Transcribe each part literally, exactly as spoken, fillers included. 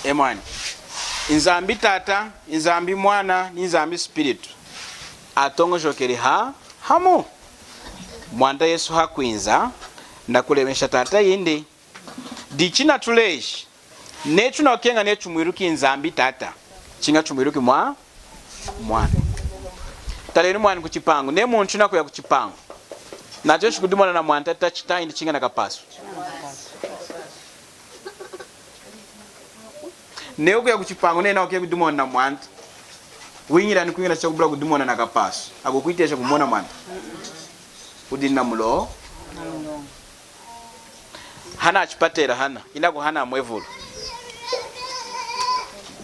Emwani. Nzambi Tata, Nzambi Mwana, ni Nzambi Spiritu. Atoñojokeli ha, hamu. Mwanta Yesu hakwinza, nakulemesha Tata yindi. Dichi natuleji, neyi tunakukeña netu tumwiluki Nzambi Tata, chiña tumwiluki mwa, Mwana. Talenu mwani kuchipañu, neyi muntu nakuya kuchipañu, natweshi kudimona na Mwanta tachi tahindi chiña na kapasu. Neyi wukuya kuchipañu, neyi nakukeña kudimona na Mwanta, wiñila ni kwiñila chakubula kudimona na kapasu, akukwiteja kumona Mwanta. Wudi na mulo. Hana chipatela hana, inakuhana mwevulu.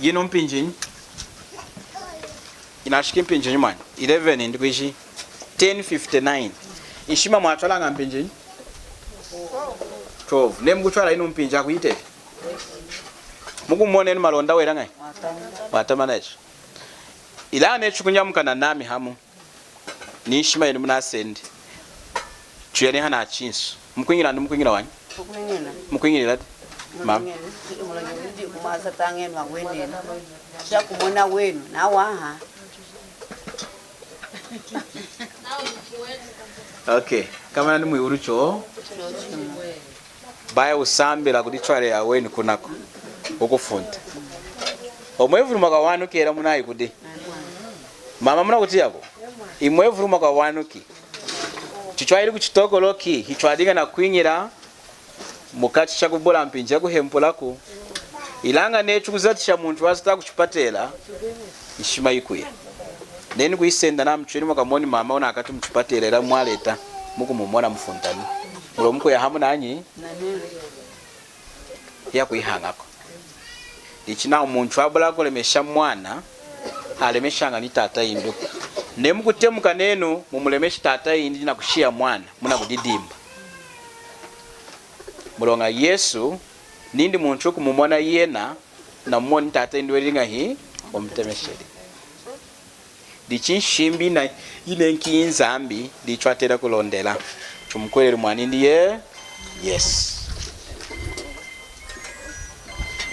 Yinu mpinjinyi? Inashiki mpinjinyi mwani? Eleven ndi kwiji ten fifty-nine. Nshima mwatwalaña mpinjinyi? Twelve. Neyi mukutwala yinu mpinji akuyiteja. Mukumona yinu malonda wela ñahi? Watama netu. Ilaña netu kunyamuka nanami hamu. Ni nshima yenu munasendi. Tuyani hana chinsu. Mukwiñila ndi mukwiñila wanyi? Mukwiñila. Mukwiñila di? Mama. Mukwiñila ndi kumasa tangenu awenenu. Chakumona wenu, nawaha. Okay. Kamana ni mwiwulu cho. Bayi wusambila kudi chwale yaweni kunaku. Wukufunta. Omwevulu mwakawanuki hela munayi kudi. Mama munakutiya ku. Imwevulu mwakawanuki. Chichwayili kuchitokoloki, hichwadiña nakwiñila mukachi chakubula mpinji yakuhempulaku. Ilaña neyi chikuzatisha muntu wazata kuchipatela, nshima yikuya. Neyi nikuyisenda nami chweni mwakamoni mama wunakati muchipatela, ela mwaleta mukumumona mufuntami. Muloña mukuya hamu nanyi? Hiyakuyihañaku. Ichi nawu muntu wabula kulemesha mwana, halemeshaña ni tata yindiku. Neyi mukutemuka nenu mumulemeshi tata yindi nakushiya mwana, munakudidimba. Muloña Yesu nindi muntu wukumumona yena, namumoni tata yindi weli ñahi, wamutemesheli. Dichi nshimbi yina yinenki Nzambi, dichwatela kulondela. Tumukuhweleli mwanindi ye, Yesu.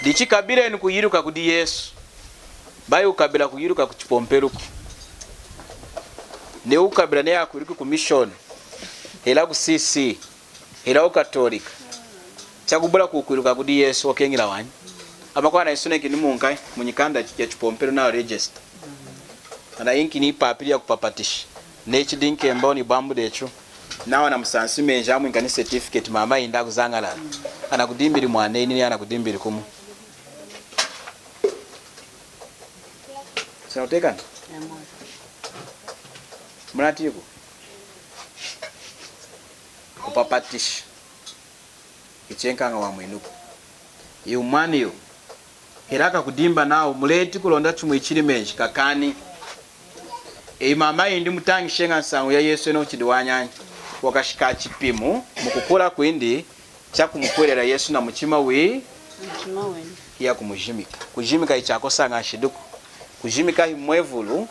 Dichi kabilenu kuyiluka kudi Yesu. Bayi wukabila kuyiluka kuchipompeluku. Neyi wukabila neyi akwiluki ku mission, hela ku C C, hela wuKatolika. Chakubula kukwiluka kudi Yesu, wukeñila wanyi. Amakwawu anayisoneki ni munka, munyikanda yachipompelu nawu register. Anayinki ni papili yakupapatisha. Neyi chidi nkemba ni bwambu dechu. Nawu anamusansi menji amwinka ni certificate mama yindi akuzañalala. Anakudimbili mwaneni, anakudimbili kumu. Sinakutiyakani? Munatiyiku. Kupapatisha. Hichenkaña wamwinuku. Iwu mwani yu. Hela akakudimba nawu, muleti kulonda chumwichili menji, kakani. Eyi mama yindi mutañisheña nsañu ya Yesu, enu chidi wanyanya. Wakashika chipimu, mukukula kwindi, chakumukuhwelela Yesu na muchima wi-, muchima windi. Hiyakumujimika. Kujimika hichakosaña nshidiku. Kujimika hi mwevulu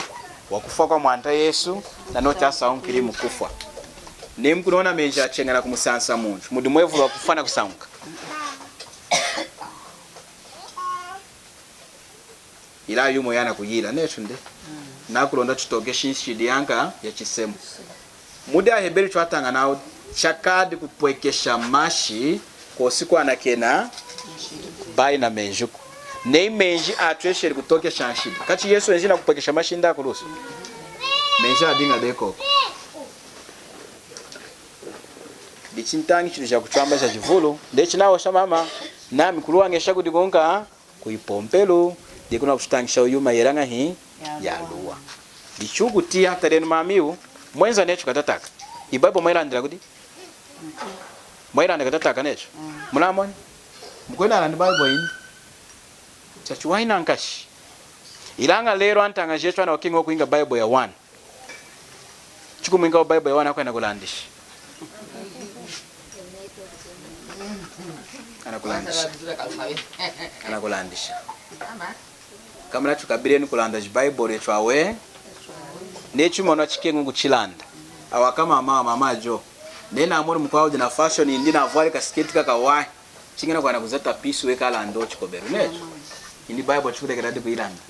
wa kufwa kwa Mwanta Yesu, nanochu chasañukili mukufwa. Neyi mukunona menji acheñela kumusansa muntu, mudi mwevulu wa kufwa na kusañuka. Ilaña yuma yanakuyila, netu nde. Nakulonda tutokeshi nshidi yanka ya chisemu. Mudi aHeberu chwataña nawu, chakadi kupwekesha mashi, kwosi kwanakena, bayi na menjiku. Neyi menji atwesheli kutokesha nshidi. Kachi Yesu enzi nakupwekesha mashi indi hakulusu. Menji adiña dehi koko. Dichi ntañishilu jakutwamba jajivulu. Dichi nawa sha mama, nami kuluwañesha kudi kunka, kuyipompelu, diku nakututañisha yuma yela ñahi, yaluwa. Yaluwa. Dichi wukutiya, talenu mama iwu, mwenza netu katataka. I Bible mwayilandila kudi? Mwayilanda katataka netu. Mm. Munamoni? Mukwenu alandi Bible yindi. Chachiwahi nankashi. Ilaña lelu antaña jetu anakukeña kwinka Bible ya one. Chikumwinka Bible ya one akwenda kulandisha. Anakulandisha. Anakulandisha. Komana tukabileni kulanda ji Bible etu aweni. Neyi chimona chikeñi kuchilanda. Awa kamama, mama jo. Neyi namoni mukwawu wudi na fashion yindi, navwali kasiketi kakawahi. Chiña nakwenda kuzata piece weka alanda chikobelu netu. Indi Bible tukulekela di kuyilanda?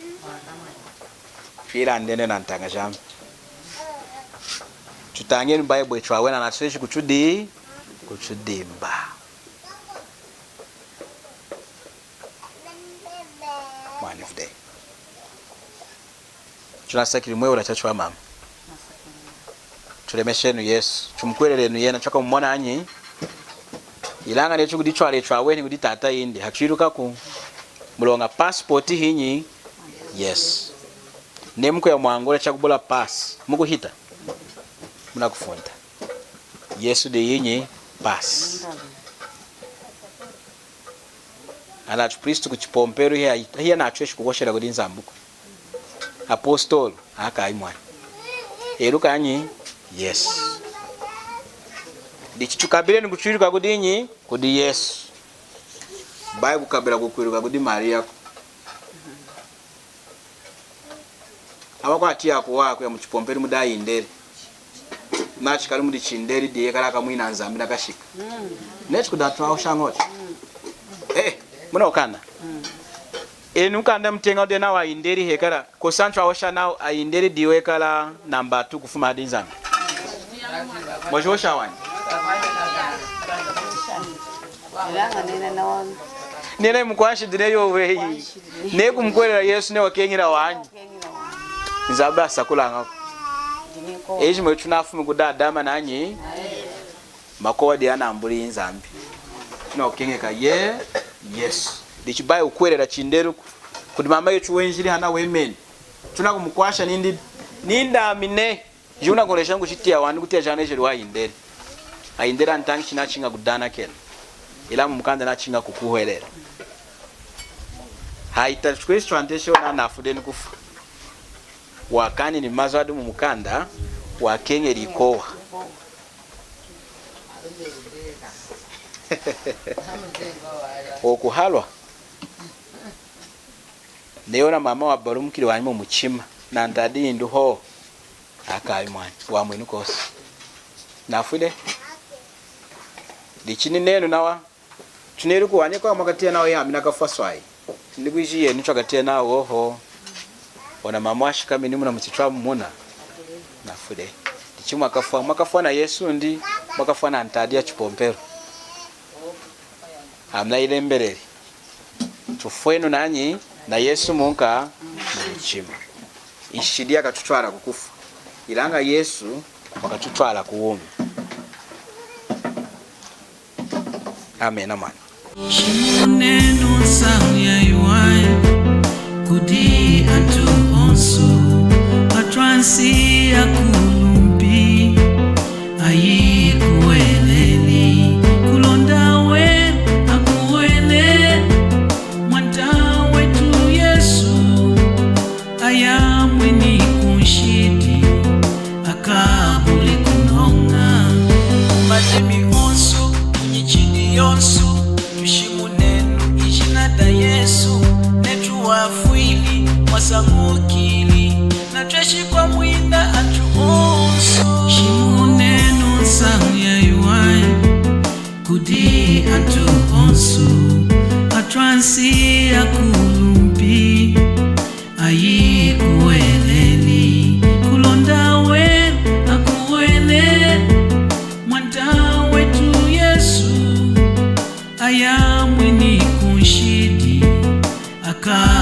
Tuyilande nenu antaña jami. Tutañenu Bible etu awena natweshi kutudi, kutudimba. Mwani vude. Tunasakilili mwehula chachiwahi mama. Tulemeshenu Yesu. Tumukuhwelelenu yena, twakamumona anyi? Ilaña neyi tukuditwala etu aweni kudi tata yindi, hatwilukaku. Muloña passport hinyi? Yesu. Neyi mukuya mu Angola chakubula pass, mukuhita? Munakufunta. Yesu diyi hinyi? Pass. Ana achipristu kuchipompelu hiya, hiyanatweshi kuhoshela kudi Nzambiku. Apostolu, akayi mwani. Eluka anyi? Yesu. Dichi tukabilenu kutwiluka kudi nyi? Kudi Yesu. Bayi kukabila kukwiluka kudi Mariyaku. Awa kwatiya kuwaha kuya muchipompelu mudi ayindeli. Nachikali mudi chindeli diyi ekala akamwina Nzambi nakashika. Neyi chikudatwahosha ñochi. Eh, munakana. Enu mukanda muteñi wudi nawu ayindeli hekala, kosi antu ahosha nawu ayindeli diwu ekala namba two kufuma hadi Nzambi. Mwachihosha wanyi. Nena mukwanshidi neyi yoweyi. Neyi kumukuhwelela Yesu neyi wakeñila wanyi. Nzambi asakulañaku. Ejima etu tunafumi kudi Adama nanyi? Makowa diyi anambuli Nzambi. Tunakukeñeka ye, Yesu. Dichi bayi kukuhwelela chindeliku. Kudi mama yetu wenjili hana wemeni. Tunakumukwasha nindi, nindi amini. Jina kuleja ngu chitiya wani kutiya jana ejeli wayindeli. Ayindeli antañi chinachiña kudanakena. Ilaña mumukanda nachiña kukuhwelela. Haita tukweshi twantesha ona nafwi dehi ni kufwa. Wakanini mazu adi mumukanda, wakeñeli ikowa. Okuhalwa. Neyi ona mama wabalumukili wanyi mumuchima, nantadi yindi hohu. Akayi mwani, wamwinu kosi. Nafwi dehi. Dichi ninenu nawa. Tuneluki wanyi kwa mwakatiya nawu yami nakafwa swayi. Ndi kwiji yenu twakatiya nawu oho. Ona mama washakamini muna muchitwamu muna. Nafwi dehi. Dichi mwakafwa, mwakafwa na Yesu ndi, mwakafwa na ntadi ya chipompelu. Ami nayilembeleli. Tufwenu nanyi, na Yesu munka mumuchima. Nshidi yakatutwala kukufwa. Ilaña Yesu wakatutwala kuwumi. Amen, amwana. Shimunenu nsañu yayiwahi kudi antu onsu, atwansi, akulumpi, ayikuhweleli, kulonda wena akuhweleli Mwanta wetu Yesu, ayamwini kunshidi, akabuli kunoña. Kumadimi onsu, kunyichidi yonsu, tushimunenu ijina da Yesu, netu wafwili, wasañukili, natweshi kwamwina antu onsu. Shimunenu nsañu yayiwahi kudi antu onsu, atwansi, akulumpi, ayikuhweleli, kulonda wena akuhweleli Mwanta wetu Yesu, ayamwini kunshidi, aka